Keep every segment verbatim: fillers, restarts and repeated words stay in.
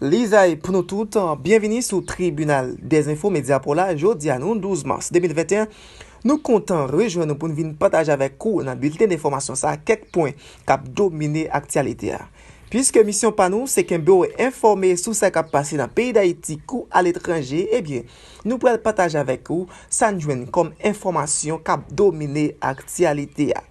Lizay pou nou tout, byenvini sou Tribinal des Infos Media Pola. Jodi a nou douz mas de mil venteyen, nou kontan rejwenn nou pou n vin pataje avèk ou nan bilten enfòmasyon sa a kèk pwen k ap domine aktyalite a. Piske misyon pa nou se kenbe w enfòme sou sa k ap pase nan peyi Dayiti kou aletranje, ebyen, nou pral pataje avèk ou sa n jwenn kòm enfòmasyon k ap domine aktyalite a.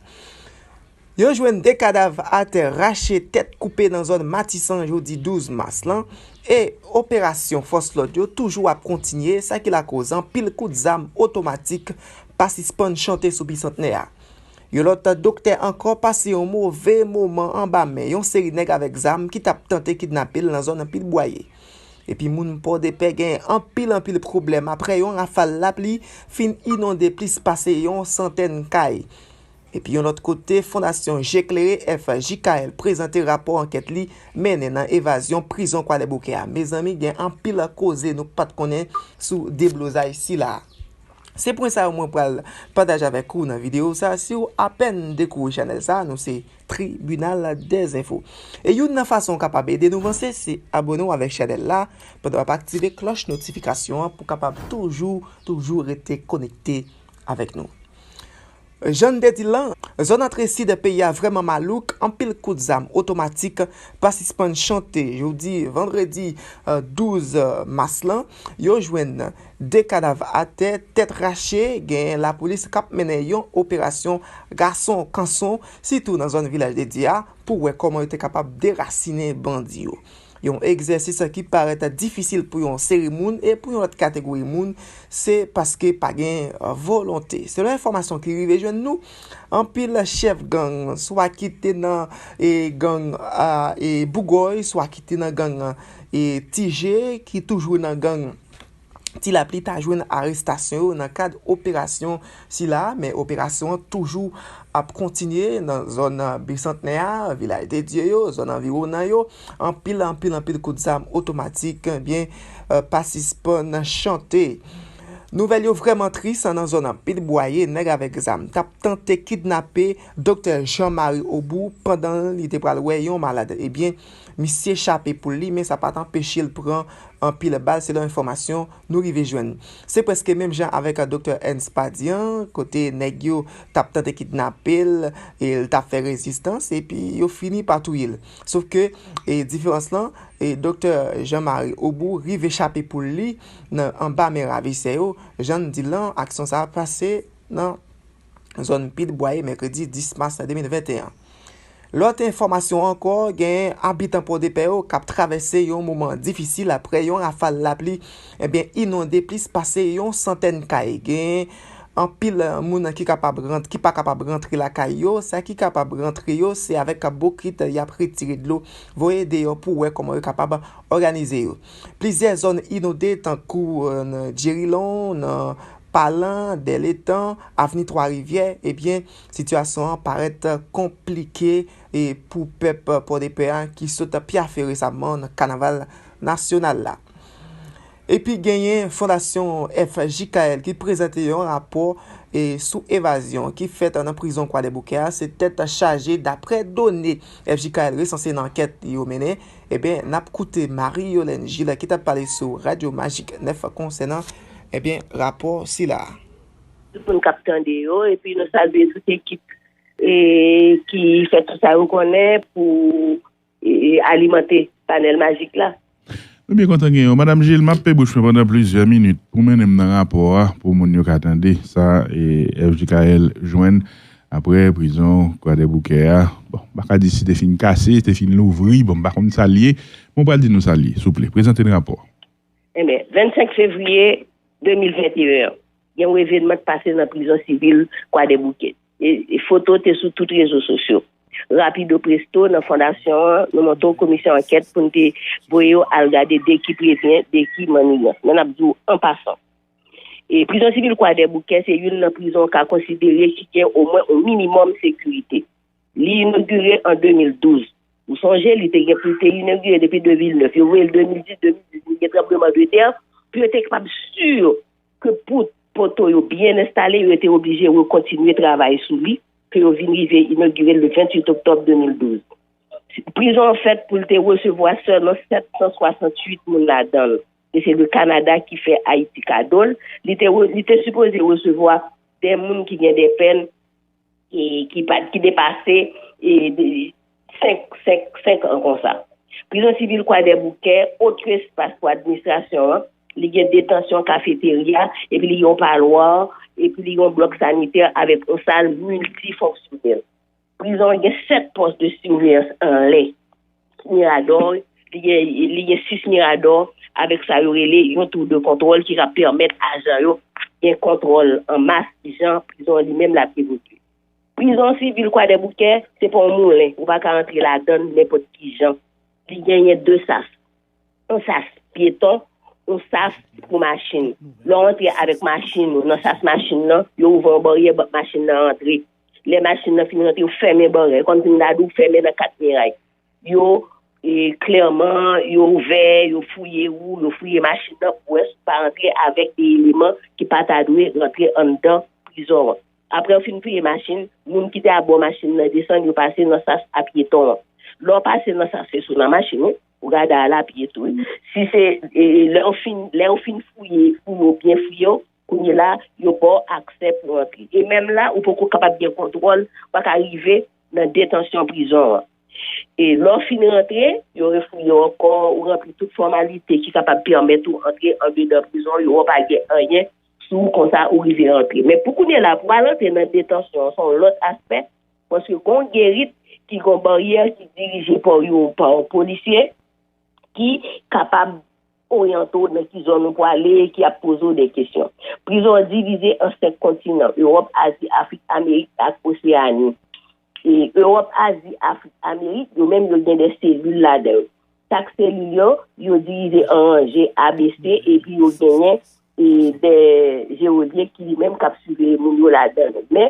Yo jwenn de kadav atè, rache, tèt koupe nan zòn Matisan jodi douz mas lan, e operasyon fòs lòd yo toujou ap kontinye, sa ki lakoz anpil kout zam otomatik pa sispann chante sou Bisantnè a. Yon lòt doktè ankò pase yon move moman anba men yon seri nèg avèk zam ki t ap tante kidnape l nan zòn Pil Bwaye. Epi moun Pòdepè gen anpil, anpil pwoblèm apre yon rafal lapli fin inonde plis pase yon santèn kay. Epi yon lòt kote, Fondasyon Je Klere, F J K L, prezante rapò ankèt li mennen nan evazyon prizon Kwadèboukè a. Mezanmi, gen anpil koze nou pa t konnen sou deblozay sila a. Se pwen sa yo mwen pral pataje avèk ou nan videyo sa. Si w apèn dekouvri chanèl sa, nou se Tribinal des Infos. E youn nan fason w kapab ede nou vanse, se abone w avèk chanèl la, pandan w ap aktive klòch notifikasyon an pou w kapab toujou, toujou rete konekte avèk nou. Jan n te di l lan, zòn antre sid peyi a vrèman malouk, anpil kout zam otomatik pa sispann chante. Jodi vandredi, eh, douz mas lan, yo jwenn de kadav atè, tèt rache, gen lapolis k ap mennen yon operasyon gason kanson, sitou nan zòn Vilaj de Dye a, pou wè kòman yo te kapab derasinen bandi yo. Yon egzèsis ki parèt difisil pou yon seri moun e pou yon lòt kategori moun, se paske pa gen, eh, volonte. Selon enfòmasyon ki rive jwenn nou, anpil chèf gang, swa ki te nan, e, gang, a, e, Bougòy, swa ki te nan gang, e, Tije, ki toujou nan gang Ti Lapli ta jwenn arestasyon yo nan kad operasyon sila, men operasyon an toujou ap kontinye nan zòn Bisantnè a, Vilaj de Dye yo, zòn anviwonan yo. Anpil, anpil, anpil kout zam otomatik, ebyen, eh, pa sispann chante. Nouvèl yo vrèman tris nan zòn Pil Bwaye, nèg avèk zam t ap tante kidnape Doktè Jean Marie Aubou pandan li te pral wè yon malad. Ebyen, misye chape poul li, men sa pa t anpeche l pran anpil bal, selon enfòmasyon nou rive jwenn. Se prèske menm jan avèk Doktè Ernst Padian, kote nèg yo t ap tante kidnape l, e l t ap fè rezistans, epi yo fini pa touye l. Sof ke, e, diferans lan, e, Doktè Jean Marie Aubou rive chape poul li nan, anba men ravisè yo. Jan n di l lan, aksyon sa a pase nan zòn Pil Bwaye, mèkredi dis mas de mil venteyen. Lòt enfòmasyon ankò, gen abitan Pòdepè yo k ap travèse yon moman difisil apre yon rafal lapli, ebyen, inonde plis pase yon santèn kay. Gen anpil moun ki kapab rant-, ki pa kapab rantre lakay yo, sa ki kapab rantre yo, se avèk bokit y ap retire dlo, voye deyò pou wè kòman yo kapab òganize yo. Plizyè zòn inonde, tankou, eh, nan Djerilon, nan Palan, Dèletan, Avni Twa Rivyè, ebyen, sitiyasyon an parèt konplike e pou pèp Pòdepè a ki sot pyafe resaman nan kanaval nasyonal la. Epi genyen Fondasyon F J K L ki prezante yon rapò, e, sou evazyon ki fèt nan prizon Kwadèboukè a. Se tèt chaje, daprè done F J K L resanse nan ankèt yo mennen. Ebyen, n ap koute Marie Yolène Gilles ki t ap pale sou Radyo Majik nèf konsènan, ebyen, rapò sila a. Tout moun k ap tande yo, epi nou salye tout ekip, e, ki fè tout sa yo konnen pou, e, alimante panèl majik la. Nou byen kontan genyen w. Madam Gilles, m ap pe bouch mwen pandan plizyè minit pou mennen m nan rapò a, pou moun yo ka tande sa, e, F J K L jwenn apre prizon Kwadèboukè a. Bon, m pa ka di si te fin kase, te fin louvri, bon, m pa konn sa l ye, men w pral di nou sa l ye, souple. Prezante n rapò a. Enben, vennsenk fevriye de mil venteyen an, gen yon evènman k pase nan prizon sivil Kwadèboukè. E, e foto te sou tout rezo sosyo. Rapido presto, nan fondasyon an, nou monte yon komisyon ankèt pou n te voye yo al gade de ki prevyen, de ki mannigans. Men n ap di w an pasan. E prizon sivil Kwadèboukè se youn nan prizon w ka konsidere ki gen omwen yon minimòm sekirite. Li inogire an de mil douz. Ou sonje, li te gen pou l te inogire depi de mil nèf. Yo voye l de mil dis, de mil dizuit, gen tranbleman de tè, pou yo te kapab si ke pou poto yo byen enstale, yo te oblije rekontinye travay sou li, ke yo vin rive inogire l le venntuit oktòb de mil douz. Prizon an fèt pou l te resevwa sèlman sèt san swasantuit moun ladan l. E se le Kanada ki fè Ayiti kado l. Li te, li te sipoze resevwa de moun ki gen de pèn e ki pa ki depase e de, senk, senk, senk an konsa. Prizon sivil Kwadèboukè, oto espas pou administrasyon an, li gen detansyon, kafeterya, epi li gen yon palwa, epi li gen yon blòk sanitè avèk yon sal miltifonksyonèl. Prizon an gen sèt pòs de siveyans anlè. Miradò, li gen, li gen sis miradò avèk sa yo rele yon tou de kontwòl ki ka pèmèt ajan yo gen kontwòl an mas jan prizon an li menm l ap evolye. Prizon sivil Kwadèboukè, se pa yon moulen, ou pa ka antre ladan l nenpòt ki jan. Li genyen de sas. Yon sas pyeton, yon sas pou machin. Lè w antre avèk machin ou nan sas machin nan, yo ouvè yon baryè, ba- machin nan antre. Lè machin nan fin rantre, yo fèmen baryè. Kòmsi m ta di w fèmen nan kat miray. Yo e, klèman, yo ouvè, yo fouye ou, yo fouye machin nan pou wè si w pa rantre avèk de eleman ki pa ta dwe rantre anndan prizon an. Apre yo fin fouye machin, moun ki te abò machin nan desann, yo pase nan sas a pyeton an. Lè w pase nan sas, se sou nan machin, wi, ou ka dal a pye tou, wi. Si se, e, lè yo fin, lè yo fin fouye, fouye w, byen fouye w, kounye la, yo ba w aksè pou w antre. E menm la, ou poko kapab gen kontwòl, ou pa ka rive nan detansyon prizon an. E lè w fin rantre, yo refouye w ankò, ou ranpli tout fòmalite ki kapab pèmèt ou antre andedan prizon, yo wè w pa gen anyen sou ou konsa ou rive rantre. Men pou kounye la, pou al antre nan detansyon an, se yon lòt aspè, paske gen yon gerit ki gen yon baryè ki dirije pa yon, pa yon polisye ki kapab oryante w nan ki zòn ou pwale, ki ap poze w de kesyon. Prizon an divize an senk kontinan, Ewòp, Azi, Afrik, Amerik ak Oseyani. E Ewòp, Azi, Afrik, Amerik, yo menm yo gen de selil ladan yo. Chak selil yo, yo divize an ranje A B C, epi yo genyen e de jewolyèf ki li menm k ap siveye moun yo ladan yo. Men,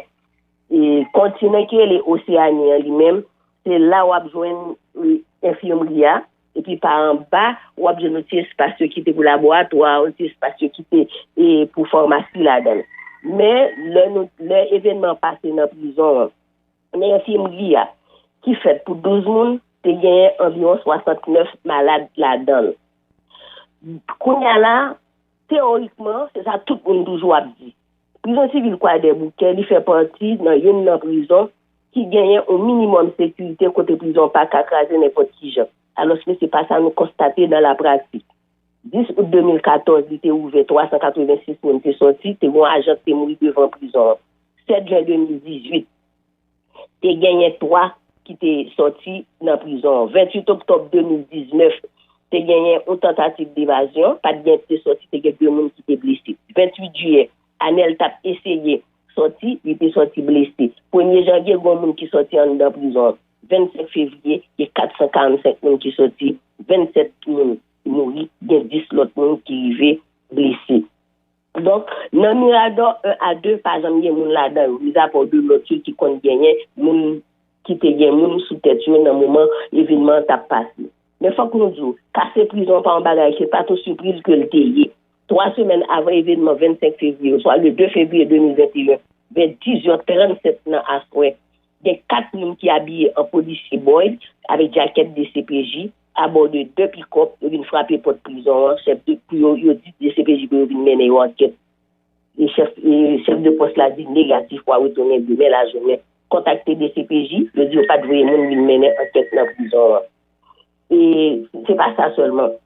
e kontinan ki rele Oseyani an li menm, se la w ap jwenn e, enfimri a, epi pa anba, w ap jwenn yon ti espas yo kite pou laboratwa, yon ti espas yo kite e, pou famasi ladan l. Men, lè nou, lè evènman an pase nan prizon an, nan enfimri a, ki fèt pou douz moun, te genyen anviwon swasantnèf malad ladan l. Kounye a la, teyorikman, se sa tout moun toujou ap di. Prizon sivil Kwadèboukè, li fè pati nan youn nan prizon ki genyen yon minimòm sekirite kote prizon pa ka kraze nenpòt ki jan. Alòske se pa sa nou konstate nan lapratik. Dis out de mil katòz, li te ouvè, twa san katrevensis moun te sòti, te gen yon ajan ki te mouri devan prizon an. Sèt jen de mil dizuit, te genyen twa ki te sòti nan prizon an. Venntuit oktòb de mil diznèf, te genyen yon tantativ devazyon, pa t gen te sòti, te gen de moun ki te blese. Venntuit jiyè, Anèl t ap eseye sòti, li te sòti blese. Premye janvye, gen yon moun ki sòti anndan prizon an. Vennsenk fevriye, gen kat san karannsenk moun ki sòti, vennsèt moun mouri, gen dis lòt moun ki rive blese. Donk, nan Miradò en a de, pa janm gen moun ladan yo, mizapa de lòt yo ki konn genyen moun ki te gen moun sou tèt yo nan moman evènman an t ap pase. Men fòk nou di w, kase prizon pa yon bagay, se pa t yon sipriz ke l te ye. Twa semèn avan evènman vennsenk fevriye, oswa le de fevriye de mil venteyen, vè dizuit trannsenk nan aswè, gen kat moun ki abiye an polisye Boyd avèk djakèt D C P J, abò de de pikòp, yo vin frape pòt prizon an, chèf de, pou yo, yo di D C P J pou yo vin mennen yo ankèt. E chèf, e chèf de pòs la di negatif, pou a retounen demen lajounen. Kontakte D C P J, yo di yo pa t voye moun vin mennen ankèt nan prizon an. E se pa sa sèlman.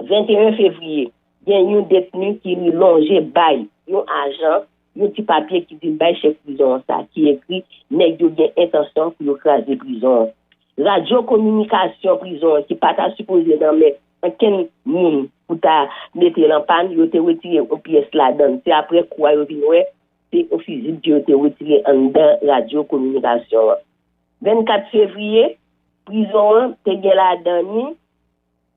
Venteyen fevriye, gen yon detni ki li lonje bay yon ajan yon ti papye ki di l bay chèf prizon an sa, ki ekri nèg yo gen entansyon pou yo kraze prizon an. Radyo kominikasyon prizon an ki pa ta sipoze nan men ankenn moun pou ta mete l an pàn, yo te retire yon pyès ladan l. Se apre kou a yo vin wè se yon fizib ke yo te retire anndan radyo kominikasyon an. Vennkat fevriye, prizon an te gen ladan li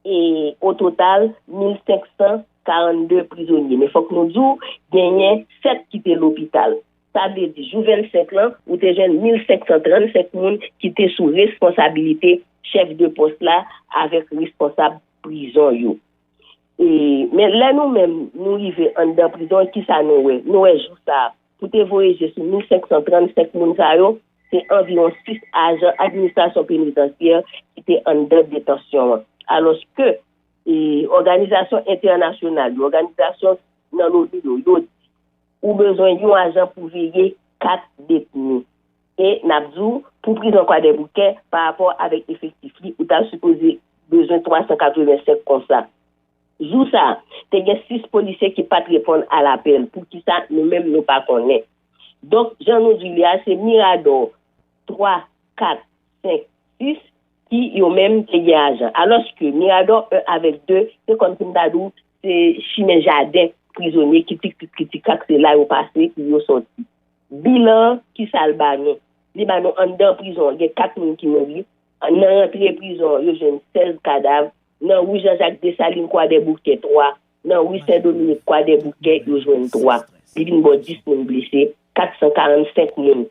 e o total mil senk san karannde prizonye. Men fòk nou di w, genyen sèt ki te lopital. Sa vle di, jou vennsenk lan, ou te jwenn mil senk san trannsenk moun ki te sou responsabilite chèf de pòs la avèk responsab prizon yo. E, men lè nou menm, nou rive anndan prizon, kisa nou wè? Nou wè jou sa a, pou te voye je sou mil senk san trannsenk moun sa yo, se anviwon sis ajan administrasyon penitansyè ki te anndan detansyon an. Alòske, e, òganizasyon entènasyonal yo, òganizasyon nan loni yo, yo di ou bezwen yon ajan pou veye kat detni. E n ap di w, pou prizon Kwadèboukè, pa rapò avèk efektif li, ou ta sipoze bezwen twa san katrevensenk konsa. Jou sa a, te gen sis polisye ki pa t reponn a lapèl. Poukisa, nou menm, nou pa konnen. Donk, jan nou di li a, se Miradò twa, kat, senk, sis ki yo menm te gen ajan. Alòske Miradò en avèk de, se kòmsi m ta di w, se chimen jaden prizonye ki tik tik ki tik tak, se la yo pase pou yo sòti. Bilan an, ki sa l ba nou? Li ba nou anndan prizon an, gen kat moun ki mouri. Nan rantre prizon an, yo jwenn sèz kadav. Nan ri Jean Jacques Dessalines, Kwadèboukè, twa. Nan ri Sen Dominik, Kwadèboukè, yo jwenn twa. Li vin bò dis moun blese, kat san karannsenk moun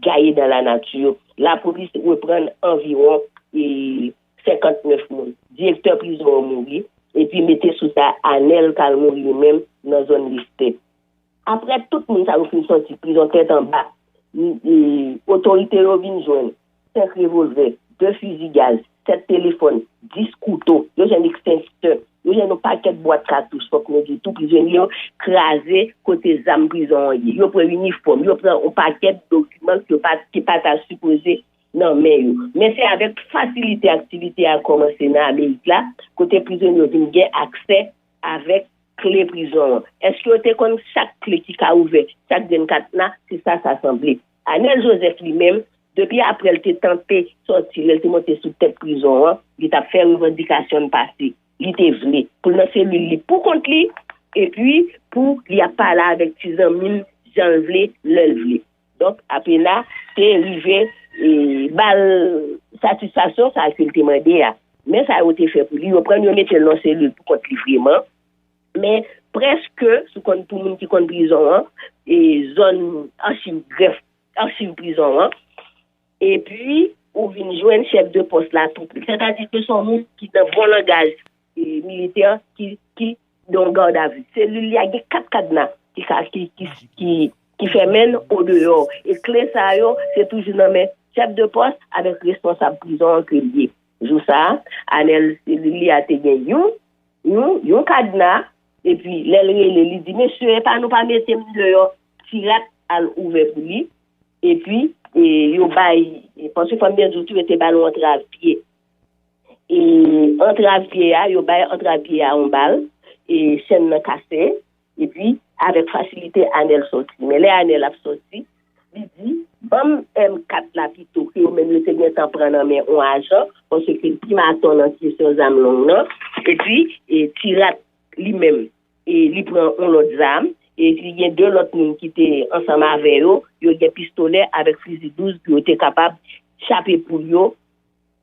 gaye dans la nature. Lapolis reprann anviwon, e, senkantnèf moun. Direktè prizon an mouri, epi mete sou sa, Anèl k al mouri li menm nan zòn Lestè. Apre tout moun sa yo fin sòti prizon tèt anba, m, e, otorite yo vin jwenn senk revòlvè, de fizi gaz, sèt telefòn, dis kouto, yo jwenn ekstenktè, yo jwenn yon pakèt bwat katouch, fòk nou di tou, prizonye yo kraze kote zam prizon an ye. Yo pran inifòm, yo pran yon pakèt dokiman ki yo pa, ki pa ta sipoze nan men yo. Men se avèk fasilite aktivite a kòmanse nan Amerik la, kote prizonye yo vin gen aksè avèk kle prizon an. Èske yo te konn chak kle ki ka ouvè chak grenn katna? Se sa sa sanble. Anèl Joseph li menm, depi apre l te tante sòti, lè l te monte sou tèt prizon an, li t ap fè revandikasyon l pase. Li te vle pou l nan selil li pou kont li, epi pou li ap pale avèk ti zanmi l jan l vle, lè l vle. Donk, Apena te rive, e, ba l satisfaksyon sa ke l te mande a. Men sa yo te fè pou li, yo pran l, yo mete l nan selil pou kont li vreman. Men prèske, sou konn, pou moun ki konn prizon an, e zòn achiv grèf, achiv prizon an, epi ou vin jwenn chèf de pòs la tou pre. Sètadi ke se yon moun ki nan bon langaj, e, militè, ki, ki nan yon gadavi. Selil li a gen kat kadna ki ka, ki, ki, ki, ki fèmen l odeyò. E kle sa yo, se toujou nan men chèf de pòs avèk responsab prizon an ke l ye. Jou sa a, Anèl, selil li a te gen yon, yon, yon kadna, epi lè l rele, li di, "Mesye, epa nou pa mete m deyò." Ti rat al ouvè pou li, epi, e, yo bay, e, paske fò m byen di w tou, yo te ba l yon antrav pye. E antrav pye a, yo bay antrav pye a yon bal, e chèn nan kase, epi avèk fasilite Anèl sòti. Men lè Anèl ap sòti, li di, "Ban m M kat la pito," ke yo menm yo te gentan pran nan men yon ajan, paske l pi maton nan kesyon zam long nan, epi, e, ti rat li menm, e, li pran yon lòt zam, epi gen de lòt moun ki te ansanm avè yo, yo gen pistolè avèk fizi douz pou yo te kapab chape poul yo,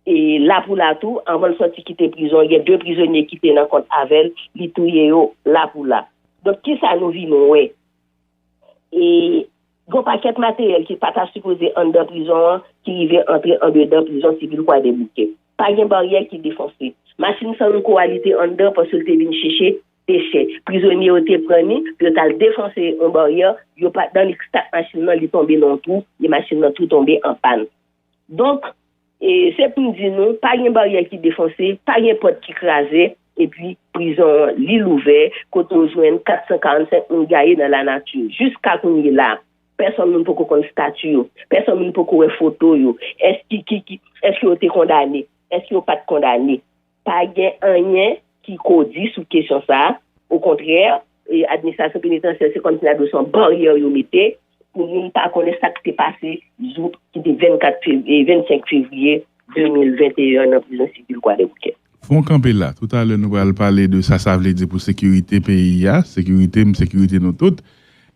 e, la pou la tou, anvan l sòti kite prizon, gen de prizonye ki te nan kont avè l, li touye yo la pou la. Donk, kisa nou vin wè? E, gen yon pakèt materyèl ki pa ta sipoze anndan prizon an, ki rive antre andedan prizon sivil Kwadèboukè. Pa gen baryè ki defanse. Machin Sanlonko a, li te anndan paske l te vin chèche dechè. Prizonye yo te pran li, yo t al defanse yon baryè, yo pa, nan li stak machin nan, li tonbe nan yon twou, e machin nan tou tonbe an pàn. Donk, e, se pou m di nou, pa gen baryè ki defanse, pa gen pòt ki kraze, epi prizon an, li louvè, kote w jwenn kat san karannsenk moun gaye nan lanati. Jiska kounye la, pèsonn moun poko konn stati yo, pèsonn moun poko wè foto yo. Èske ki, ki, èske yo te kondane? Èske yo pa t kondane? Pa gen anyen ki ko di sou kesyon sa a. Okontrè, e, administrasyon penitansyè, se kòmsi n a dwe se yon baryè yo mete pou moun pa konnen sa k te pase jou ki te vennkat fevriye, vennsenk fevriye de mil venteyen an nan prizon sivil Kwadèboukè. Fon kanpe la. Toutalè, nou pral pale de sa sa vle di pou sekirite peyi a, sekirite m, sekirite nou tout,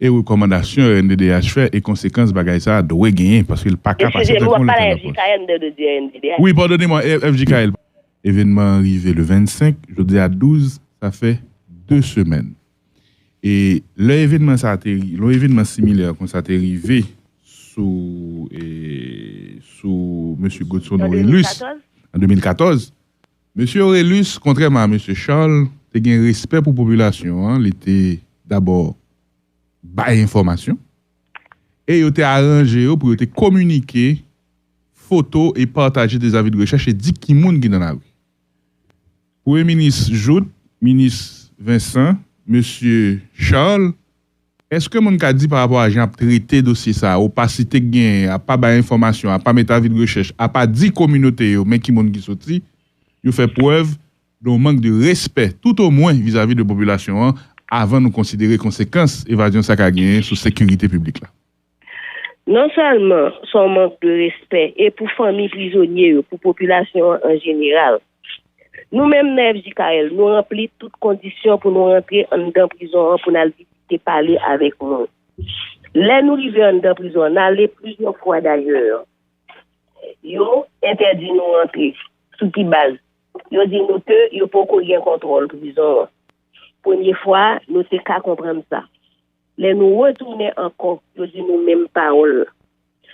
e rekòmandasyon R N D D H fè e konsekans bagay sa a dwe genyen, paske l pa ka pase tankou l te nan pòs. Eskize m, w ap pale a F J K L, m te di R N D D H. Wi, padone mwen, F J K L. Evenman an rive le vennsenk, jodi a douz, sa fè de semèn. E lè evenman sa a te ri-, lè evenman similè konsa te rive sou, e, sou mesye Godson Orelus an de mil katòz, mesye Orelus, kontrèman a mesye Charles, te gen respè pou popilasyon an, li te dabò bay enfòmasyon. e yo te aranje yo pou yo te kominike foto e pataje dèzavi de rechèch e di ki moun ki nan lari. Premye minis Jouthe, minis Vincent, mesye Charles, èske moun ka di pa rapò a jan ap trete dosye sa a, opasite k genyen, a pa bay enfòmasyon, a pa met avi de rechèch, a pa di kominote yo men ki moun ki soti, yo fè prèv de yon mank de respè, toutomwen vizavi de popilasyon an, avan nou konsidere konsekans evazyon sa ka genyen sou sekirite piblik la? Non sèlman se yon mank de respè e pou fanmi prizonye yo, pou popilasyon an an jeneral. Nou menm nan F J K L, nou ranpli tout kondisyon pou nou rantre anndan prizon an pou n al vizite, pale avèk moun. Lè nou rive anndan prizon an, n ale plizyè fwa dayè. Yo entèdi nou rantre. Sou ki baz? Yo di nou ke yo poko gen kontwòl prizon an. Premye fwa, nou te ka konprann sa. Lè nou retounen ankò, yo di nou menm pawòl la.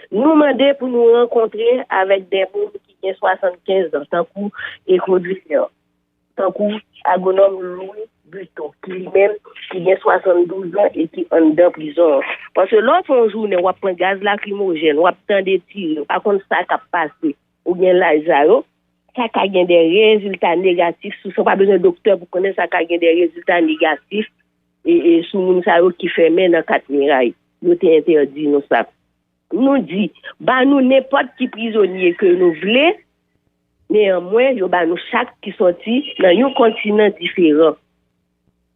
Nou mande pou nou rankontre avèk de moun ki gen swasannkenz an, tankou Eco Driver, tankou Agwonòm Louis Buteau, ki li menm ki gen swasanndouz an e ki anndan prizon an. Paske lè w fè yon jounen, w ap pran gaz lakrimojèn, w ap tande tire, w pa konn sa k ap pase, ou gen laj sa yo, sa ka gen de rezilta negatif sou sa. W pa bezwen doktè pou konnen sa ka gen de rezilta negatif e, e sou moun sa yo ki fèmen nan kat miray. Yo te entèdi nou sa. Nou di, ba nou nenpòt ki prizonye ke nou vle, neyanmwen, yo ba nou chak ki sòti nan yon kontinan diferan.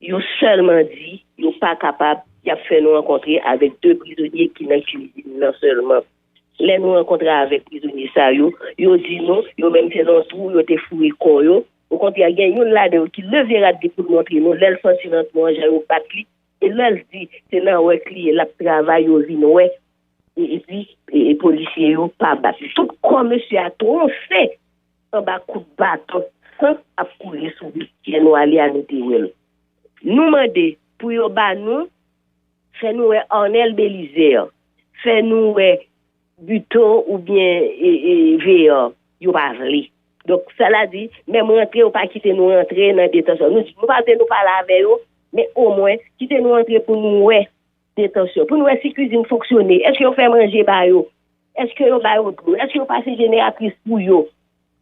Yo sèlman di, yo pa kapab, y ap fè nou rankontre avèk de prizonye ki nan kizin nan sèlman. Lè nou rankontre avèk prizonye sa yo, yo di nou, yo menm se nan twou yo te foure kò yo. Okontrè, gen youn ladan yo ki leve rad li pou l montre nou, lè l santi nan twou an, jan yo bat li, e lè l di se nan wèk li ye, l ap travay, yo vin wè. E, epi, e, e polisye yo pa bat li. Tout kò mesye a twonse anba kout baton, san ap koule sou li. Lè nou ale a, nou te wè l. Nou mande pou yo ba nou, fè nou wè Arnel Belizaire, fè nou wè Buteau oubyen e, e, Veer, yo pa vle. Donk, sa la di, menm rantre, yo pa kite nou rantre nan detansyon. Nou di, nou pa vle nou pale avè yo, men omwen, kite nou rantre pou nou wè detansyon, pou nou wè si kizin fonksyone, èske yo fè manje ba yo, èske yo ba yo dlo, èske yo pase jeneratris pou yo.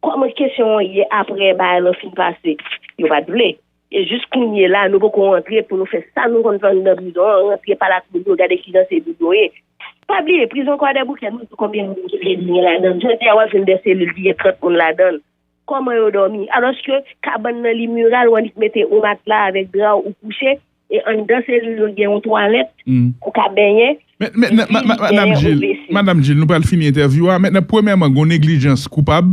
Kòman kesyon an ye apre bagay lan fin pase? Yo pa t vle. E jis kounye la, nou poko rantre pou nou fè sa nou konn fè anndan prizon an, rantre pale ak moun yo, gade kijan selil yo ye. Pa bliye, prizon Kwadèboukè, nou di konbyen moun ki vle vini ladan l. Jodi a, w ap jwenn de selil ki gen trant moun ladan l. Kòman yo dòmi? Alòske kabann nan li miral, w annik mete yon matla avèk dra w ou kouche, e anndan selil yo gen yon twalèt, ou ka benyen. Men, men, men, ma- ma- Madanm Gilles, Madanm Gilles, nou pral fini entèvyou a. Mentnan, premyèman, gen yon neglijans koupab.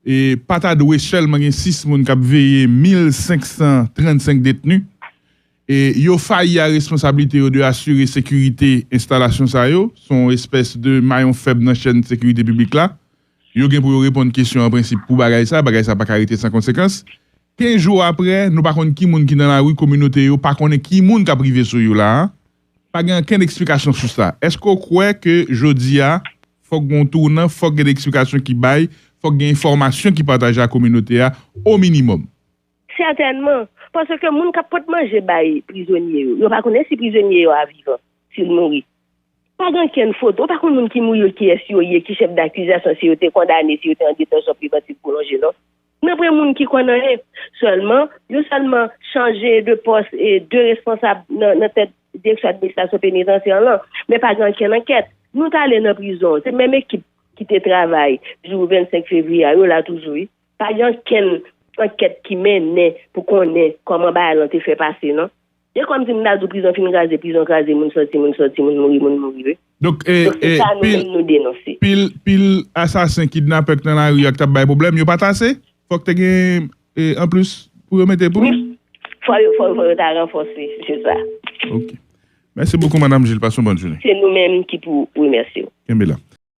E pa ta dwe sèlman gen sis moun k ap veye mil senk san trannsenk detni. E yo fayi a responsablite yo de asire sekirite enstalasyon sa yo. Se yon espès de mayon fèb nan chèn sekirite piblik la. Yo gen pou yo reponn kesyon an prensip pou bagay sa. Bagay sa pa ka rete san konsekans. Kenz jou apre, nou pa konn ki moun ki nan lari, kominote yo pa konnen ki moun k ap rive sou yo la a. Pa gen okenn eksplikasyon sou sa. Èske w kwè ke jodi a, fòk gen yon tounan, fòk gen de eksplikasyon ki bay, fòk gen enfòmasyon ki pataje ak kominote a, o minimòm? Sètènman, paske moun k ap pot manje bay prizonye yo, yo pa konnen si prizonye yo a vivan, si l mouri. Pa gen okenn foto, w pa konn moun ki mouri yo, kiyès yo ye, ki chèf dakizasyon, si yo te kondane, si yo te an detansyon prevantiv pwolonje, non. Nan pwen moun ki konn anyen. Sèlman, yo sèlman chanje de pòs e de responsab nan, nan tèt direksyon administrasyon penitansye lan, men pa gen okenn ankèt. Nou t ale nan prizon, se menm ekip ki te travay jou vennsenk fevriye a, yo la toujou, wi. Pa gen okenn ankèt ki mennen pou konnen kòman bagay lan te fè pase, non. E kòmsi m ta di w prizon fin kraze, prizon kraze, moun sòti, moun sòti, moun mouri, moun mouri, wi. Donk, e, Donk, se e, sa nou pil, menm nou denonse. Pil, pil asasen, kidnapè k nan lari a k t ap bay pwoblèm, yo pa t ase? Fòk te gen, e, anplis pou yo mete pou nou? Wi. Fò yo, fò, fò yo ta ranfòse, se sa. Ok. Mèsi bokou, Madanm Gilles. Pase yon bòn jounen. Se nou menm ki pou remèsye w. Kenbe la.